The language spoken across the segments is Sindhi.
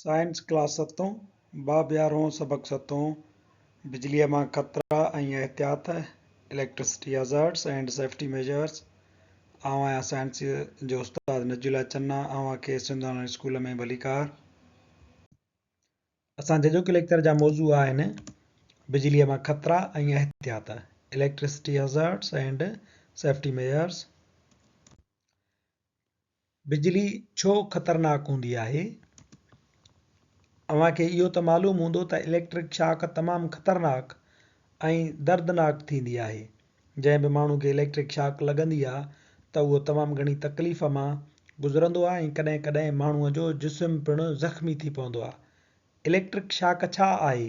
سائنس ڪلاس ستون، باب يارهون، سبق ستون، بجليء مان خطرا ۽ احتياط، Electricity Hazards and Safety Measures، آئون آهيان سائنس جو استاد نجي الله چنا، اوهان کي سنڌ آن لائين اسڪول ۾ ڀليڪار. اسان جي اڄوڪي ليڪچر جا موضوع آهن، بجليء مان خطرا ۽ احتياط، Electricity Hazards and Safety Measures. بجلي ڇو خطرناڪ هوندي آهي؟ اوهان کي اهو ته معلوم هوندو ته اليڪٽرڪ شاڪ تمام خطرناڪ ۽ دردناڪ ٿيندي آهي. جنهن به ماڻهو کي اليڪٽرڪ شاڪ لڳندي آ ته اهو تمام گهڻي تڪليف مان گذرندو آ ۽ ڪڏهن ڪڏهن ماڻهو جو جسم پڻ زخمي ٿي پوندو آ. اليڪٽرڪ شاڪ ڇا آهي؟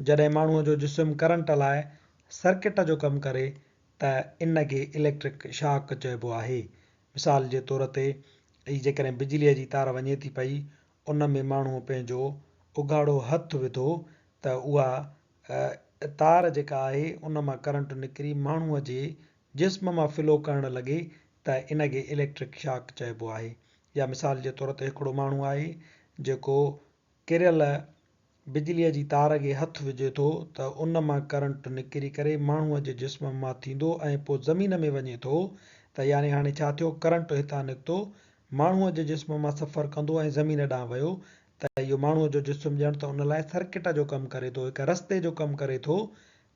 جڏهن ماڻهو جو جسم ڪرنٽ لاء سرڪٽ جو ڪم ڪري ته ان کي اليڪٽرڪ شاڪ چئبو آهي. مثال جي طور تي هي جيڪڏهن بجليء جي تار وڃي ٿي پئي، ان ۾ ماڻهوء پنهنجو اگهاڙو هٿ وڌو ته اها تار جيڪا آهي ان مان ڪرنٽ نڪري ماڻهوء جي جسم مان فلو ڪرڻ لڳي ته ان کي اليڪٽرڪ شاڪ چئبو آهي. يا مثال جي طور تي هڪڙو ماڻهو آهي جيڪو ڪريل بجليء جي تار کي هٿ وجهي ٿو ته ان مان ڪرنٽ نڪري ڪري ماڻهوء جي جسم مان ٿيندو ۽ پوء زمين ۾ وڃي ٿو ته يعني هاڻي ڇا ٿيو ڪرنٽ هتان نڪتو ماڻهوء جي جسم مان سفر ڪندو ۽ زمين ڏانهن ويو ته اهو ماڻهوء جو جسم ڄڻ ته ان لاء سرڪٽ جو ڪم ڪري ٿو هڪ رستي جو ڪم ڪري ٿو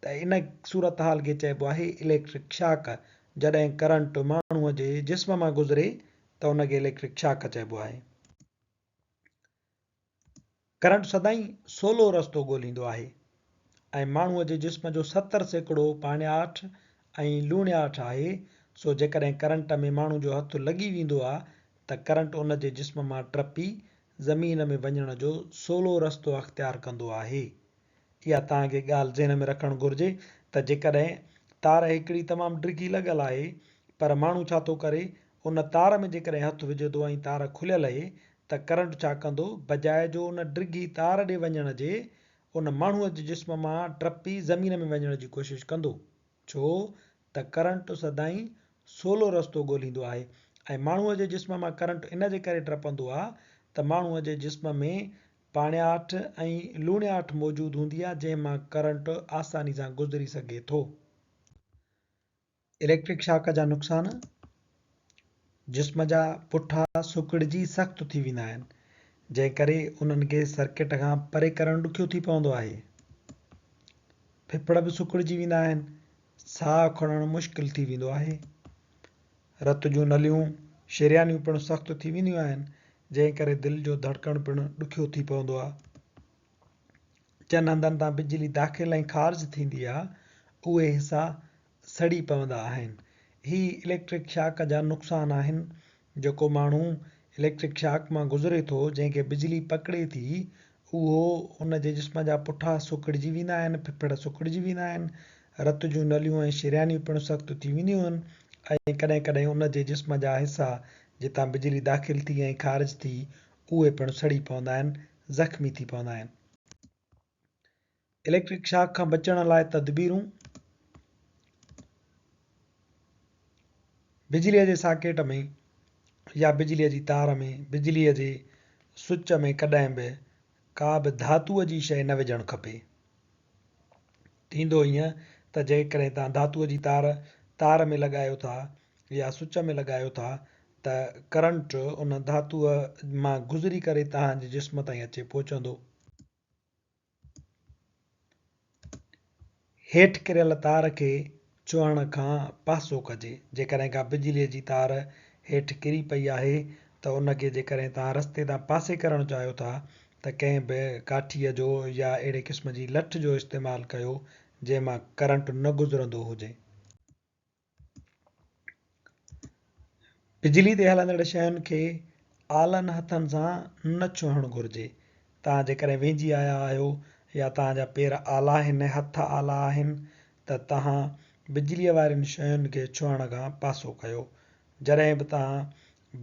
ته ان صورتحال کي چئبو آهي اليڪٽرڪ شاڪ جڏهن ڪرنٽ ماڻهوء جي جسم مان گذري ته ان کي اليڪٽرڪ شاڪ چئبو آهي. ڪرنٽ سدائين سولو رستو ڳولهيندو آهي ۽ ماڻهوء جي جسم جو 70% پاڻياٺ ۽ لوڻياٺ آهي، سو جيڪڏهن ڪرنٽ ۾ ماڻهو جو هٿ لڳي ويندو آ ته ڪرنٽ ان جي جسم مان ٽپي زمين ۾ وڃڻ جو سولو رستو اختيار ڪندو آهي. اها توهان کي ڳالهه ذهن ۾ رکڻ گهرجي ته جيڪڏهن تار هڪڙي تمام ڊگهي لڳل آهي پر ماڻهو ڇا ٿو ڪري ان تار ۾ جيڪڏهن هٿ وجهي ٿو ۽ تار کليل اهي ته ڪرنٽ ڇا ڪندو، بجاء جو ان ڊگهي تار ڏي وڃڻ جي، ان ماڻهوء جي جسم مان ٽپي زمين ۾ وڃڻ جي ڪوشش ڪندو. ڇو ته ڪرنٽ سدائين سولو رستو ڳولهيندو آهي ۽ ماڻهوء جي جسم مان ڪرنٽ ان جي ڪري ٽپندو آ ته ماڻهوء جي جسم ۾ پاڻياٺ ۽ لوڻياٺ موجود هوندي آ جنهن مان ڪرنٽ آساني سان گذري سگهي ٿو. اليڪٽرڪ شاڪ جا نقصان، جسم جا پٺا سڪڙجي سخت ٿي ويندا آهن، جنهن ڪري انهن کي سرڪٽ کان پري ڪرڻ ڏکيو ٿي پوندو آهي. ڦڦڙ به سڪڙجي ويندا آهن، ساهه کڻڻ مشڪل ٿي ويندو آهي. رت جون نليون، شريانيون پڻ سخت ٿي وينديون آهن، جنهن ڪري دل جو ڌڙڪڻ پڻ ڏکيو ٿي پوندو آهي. جن هنڌن تان بجلي داخل ۽ خارج ٿيندي آ، اهي حصا سڙي پوندا آهن. هي اليڪٽرڪ شاڪ جا نقصان آهن. جيڪو ماڻهو اليڪٽرڪ شاڪ مان گذري ٿو، جنهن کي بجلي پڪڙي ٿي، اهو ان جي جسم جا پٺا سڪڙجي ويندا آهن، ڦڦڙ سڪڙجي ويندا آهن، رت جون نليون ۽ شريانيون پڻ سخت ٿي وينديون آهن ۽ ڪڏهن ڪڏهن ان جي جسم جا حصا جتان بجلي داخل ٿي ۽ خارج ٿي، اهي پڻ سڙي پوندا آهن، زخمي ٿي پوندا آهن. اليڪٽرڪ شاڪ کان بچڻ لاء تدبيرون، بجليء جي ساڪيٽ ۾ يا بجليء جي تار ۾ بجليء جي سوئچ ۾ ڪڏهن به ڪا به ڌاتوء جي شيء نه وجهڻ کپي. ٿيندو ائين ته جيڪڏهن توهان ڌاتوء جي تار تار ۾ لڳايو ٿا يا سوئچ ۾ لڳايو ٿا ته ڪرنٽ ان ڌاتوء مان گذري ڪري توهان جي جسم تائين اچي پهچندو. هيٺ ڪريل تار کي ڇهڻ کان پاسو ڪجي. جيڪڏهن ڪا بجليء جي تار هيٺ ڪري پئي آهي ته ان کي جيڪڏهن توهان رستي تان پاسي ڪرڻ چاهيو ٿا ته ڪنهن به ڪاٺيء جو يا اهڙي قسم جي لٺ جو استعمال ڪيو جنهن مان ڪرنٽ نه گذرندو هجي. بجلي تي هلندڙ شين کي آلن هٿن سان نه ڇهڻ گهرجي. توهان جيڪڏهن وهنجي آيا آهيو يا توهان جا پير آلا آهن، هٿ آلا آهن ته توهان بجليء وارين شين کي ڇهڻ کان پاسو ڪيو. جڏهن به توهان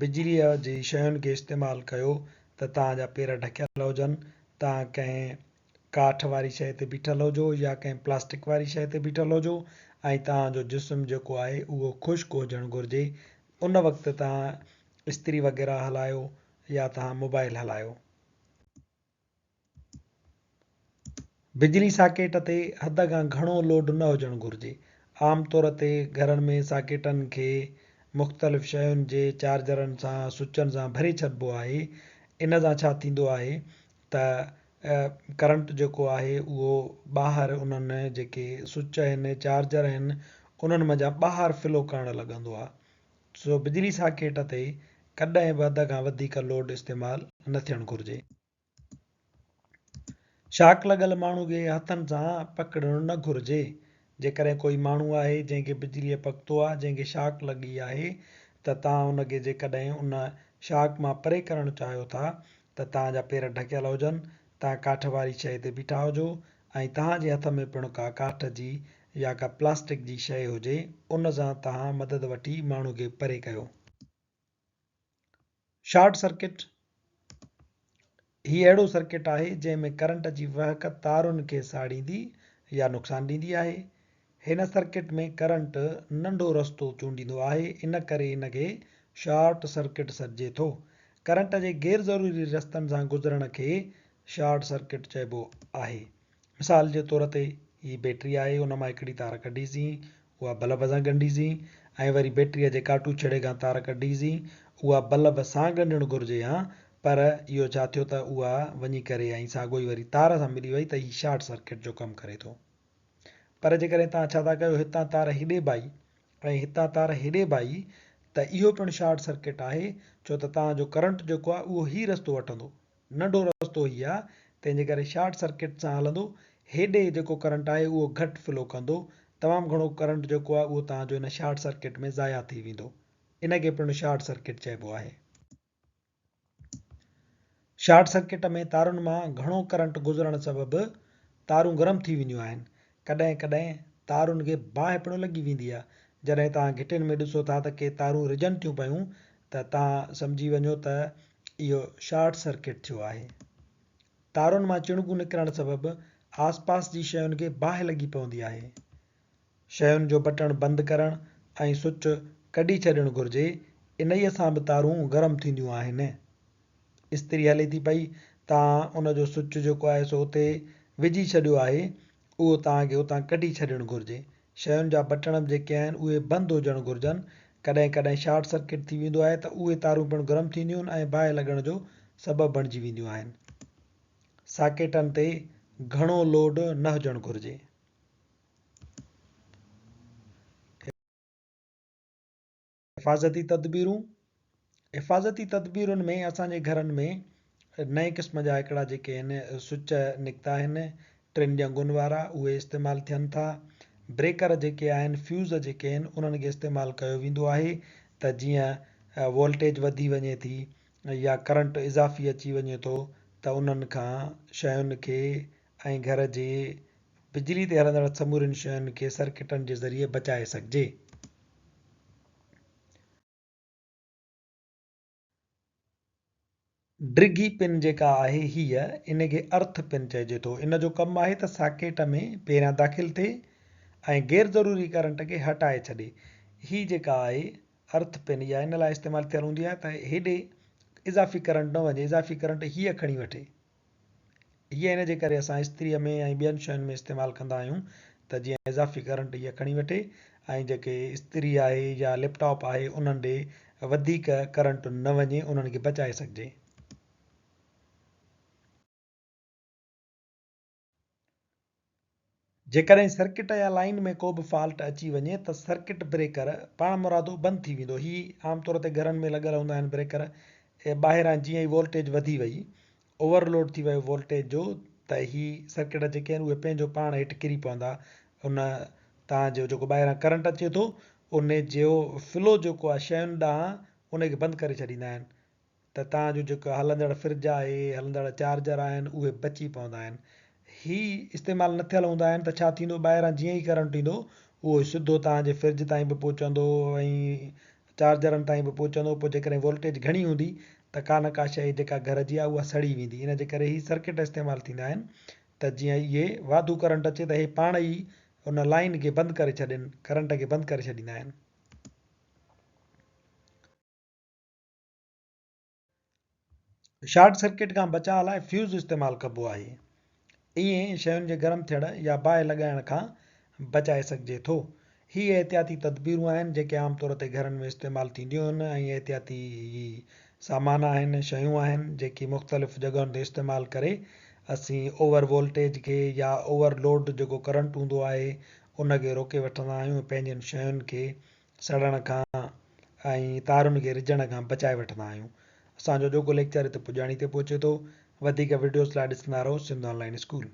بجليء جي شين کي استعمال ڪيو ته توهان جا پير ڍڪيل هجن. توهان ڪنهن ڪاٺ واري شيء تي بيٺل هجو يا ڪنهن پلاسٽڪ واري شيء تي بيٺل هجو ۽ توهان جو جسم جيڪو آهي اهو خشڪ هجڻ گهرجي ان وقت توهان استري وغيره هلايو يا توهان موبائل هلايو. بجلي ساڪيٽ تي حد کان گهڻو لوڊ نه هجڻ گهرجي. عام طور تي گهرن ۾ ساڪيٽن کي مختلف شين جي چارجرن سان، سوئچن سان ڀري ڇڏبو آهي. ان سان ڇا ٿيندو آهي ته ڪرنٽ جيڪو آهي اهو ٻاهر انهن جيڪي سوئچ آهن، چارجر آهن، انهن منجهان ٻاهر فلو ڪرڻ لڳندو آهي. سو بجلي ساڪيٽ تي ڪڏهن به حد کان وڌيڪ لوڊ استعمال نه ٿيڻ گهرجي. شاڪ لڳل ماڻهو کي هٿن سان پڪڙڻ نه گهرجي. جيڪڏهن ڪوئي ماڻهو آهي جنهن کي بجليء پڪتو آهي، جنهن کي شاڪ لڳي آهي ته توهان ان کي جيڪڏهن ان شاڪ مان پري ڪرڻ چاهيو ٿا ته توهان جا پير ڍڪيل هجن، توهان ڪاٺ واري شيء تي بيٺا هجو ۽ توهان جي هٿ ۾ پڻ ڪا ڪاٺ جي يا ڪا پلاسٽڪ جي شيء هجي، ان سان توهان مدد وٺي ماڻهو کي پري ڪيو. شارٽ سرڪٽ، هي اهڙو سرڪٽ آهي جنهن ۾ ڪرنٽ جي وهڪ تارن کي ساڙيندي يا نقصان ڏيندي آهي. هن سرڪٽ ۾ ڪرنٽ ننڍو رستو چونڊيندو آهي ان ڪري هن کي شارٽ سرڪٽ سڏجي ٿو. ڪرنٽ جي غير ضروري رستن سان گذرڻ کي شارٽ سرڪٽ چئبو آهي. مثال جي طور تي هي بيٽري آهي ان مان هڪڙي تار ڪڍيسين اها بلب سان ڳنڍيسين ۽ وري بيٽريء جي ڪاٽو ڇيڙي کان تار ڪڍيسين اها بلب سان ڳنڍڻ گهرجي هان پر اهو ڇا ٿيو ته اها وڃي ڪري ۽ ساڳو ئي وري تار سان ملي وئي ته هي شارٽ سرڪٽ جو ڪم ڪري ٿو پر جيڪڏهن توهان ڇا ٿا ڪيو هتان تار هيڏي به آئي ۽ هتان تار هيڏي به آئي ته اهو پڻ شارٽ سرڪٽ آهي ڇو ته توهان جو ڪرنٽ جيڪو آهي اهو هي رستو وٺندو ننڍو رستو هي آ، تنهن جي ڪري شارٽ سرڪٽ سان هلندو، هيڏي جيڪو ڪرنٽ آهي اهو گهٽ فلو ڪندو، تمام گهڻو ڪرنٽ جيڪو آ اهو توهان جو ان شارٽ سرڪٽ ۾ ضايع ٿي ويندو. ان کي پڻ شارٽ سرڪٽ چئبو آهي. شارٽ سرڪٽ ۾ تارن مان گهڻو ڪرنٽ گذرڻ سبب تارون گرم ٿي وينديون آهن. ڪڏهن ڪڏهن تارن کي باهه پڻ لڳي ويندي آهي. جڏهن توهان گهٽين ۾ ڏسو ٿا ته ڪي تارون رجن ٿيون پيون ته توهان سمجهي وڃو ته اهو شارٽ سرڪٽ ٿيو آهي. تارن مان چڻگون نڪرڻ سبب آس پاس جي شين کي باهه لڳي پوندي آهي. شين جو بٽڻ بند ڪرڻ ۽ سوئچ ڪڍي ڇڏڻ گهرجي، انهيء سان به تارون گرم ٿينديون آهن. استري هلي ٿي پئي، توهان ان جو سوئچ جيڪو آهي سو اتي وجهي ڇڏيو آهي، اهو توهان کي اتان ڪڍي ڇڏڻ گهرجي. شين جا بٽڻ به جيڪي آهن اهي بند هجڻ گهرجن. ڪڏهن ڪڏهن شارٽ سرڪٽ ٿي ويندو آهي ته اهي تارون پڻ گرم ٿينديون آهن ۽ باهه لڳڻ جو سبب بڻجي وينديون آهن. ساڪيٽن تي گهڻو لوڊ نه هجڻ گهرجي. حفاظتي تدبيرون، حفاظتي تدبيرن ۾ اسان جي گهرن ۾ نئين قسم جا هڪڙا جيڪي آهن سوئچ نڪتا آهن ٽن ڄنگهن وارا اهي استعمال ٿين ٿا. بريڪر جيڪي آهن فيوز جيڪي آهن انهن کي استعمال ڪيو ويندو آهي ته جيئن وولٽيج وڌي وڃي ٿي يا ڪرنٽ اضافي اچي وڃي ٿو ته انهن کان شين کي ۽ گهر جي بجلي تي هلندڙ سمورين شين کي سرڪٽن جي ذريعي بچائي سگهجي. ڊگهي پن جيڪا آهي هيء ان کي ارٿ پن چئجي ٿو. ان جو ڪم آهي ته ساڪيٽ ۾ پهريان داخل ٿئي ۽ غير ضروري ڪرنٽ کي هٽائي ڇڏي. هي جيڪا آهي ارٿ پن اها ان لاء استعمال ٿيل هوندي آهي ته هيڏي اضافي ڪرنٽ نه وڃي، اضافي ڪرنٽ هيء کڻي وٺي. هيء ان جي ڪري اسان استريء ۾ ۽ ٻين شين ۾ استعمال ڪندا آهيون ته جيئن اضافي ڪرنٽ هيء کڻي وٺي ۽ جيڪي استري آهي يا ليپ ٽاپ آهي انهن ڏي وڌيڪ ڪرنٽ نه وڃي انهن کي بچائي سگهجي. جيڪڏهن سرڪٽ يا لائين ۾ ڪو به فالٽ اچي وڃي ته سرڪٽ بريڪر پاڻمرادو بند ٿي ويندو. هي عام طور تي گهرن ۾ لڳل هوندا آهن بريڪر ٻاهران جيئن ئي وولٽيج وڌي وئي اوور لوڊ ٿي ويو وولٽيج جو ته هي سرڪٽ جيڪي آهن اهي پنهنجو پاڻ هيٺ ڪري پوندا ان تان جو جيڪو ٻاهران ڪرنٽ اچي ٿو ان جو فلو جيڪو آهي شين ڏانهن ان کي بند ڪري ڇڏيندا آهن. ته توهان جو جيڪو هلندڙ فرج آهي، هلندڙ چارجر آهن اهي بچي پوندا آهن. هي استعمال نه ٿيل هوندا آهن ته ڇا ٿيندو ٻاهران جيئن ئي ڪرنٽ ايندو اهو سڌو توهان جي فرج تائين به پهچندو ۽ چارجرن تائين به پهچندو پوء جيڪڏهن وولٽيج گهڻي هوندي ته ڪا نه ڪا شيء جيڪا گهر جي آهي اها سڙي ويندي ان جي ڪري هي سرڪٽ استعمال ٿيندا آهن ته جيئن اهي واڌو ڪرنٽ اچي ته هي پاڻ ئي ان لائين کي بند ڪري ڇڏين ڪرنٽ کي بند ڪري ڇڏيندا آهن. شارٽ سرڪٽ کان بچاء لاء فيوز استعمال ڪبو آهي. ائين شين جي گرم ٿيڻ يا باهه لڳائڻ کان بچائي سگهجي ٿو. هي احتياطي تدبيرون آهن جيڪي عام طور تي گهرن ۾ استعمال ٿينديون آهن ۽ احتياطي هي سامان آهن، شيون آهن جيڪي مختلف جڳهن تي استعمال ڪري اسين اوور وولٽيج کي يا اوور لوڊ جيڪو ڪرنٽ هوندو آهي ان کي روڪي وٺندا آهيون ۽ پنهنجين شين کي سڙڻ کان ۽ تارن کي رجڻ کان بچائي وٺندا آهيون. اسان جو اڄوڪو ليڪچر هتي پڄاڻي تي پهچي ٿو. وڌيڪ وڊيوز لاء ڏسندا رهو سنڌ آن لائين اسڪول.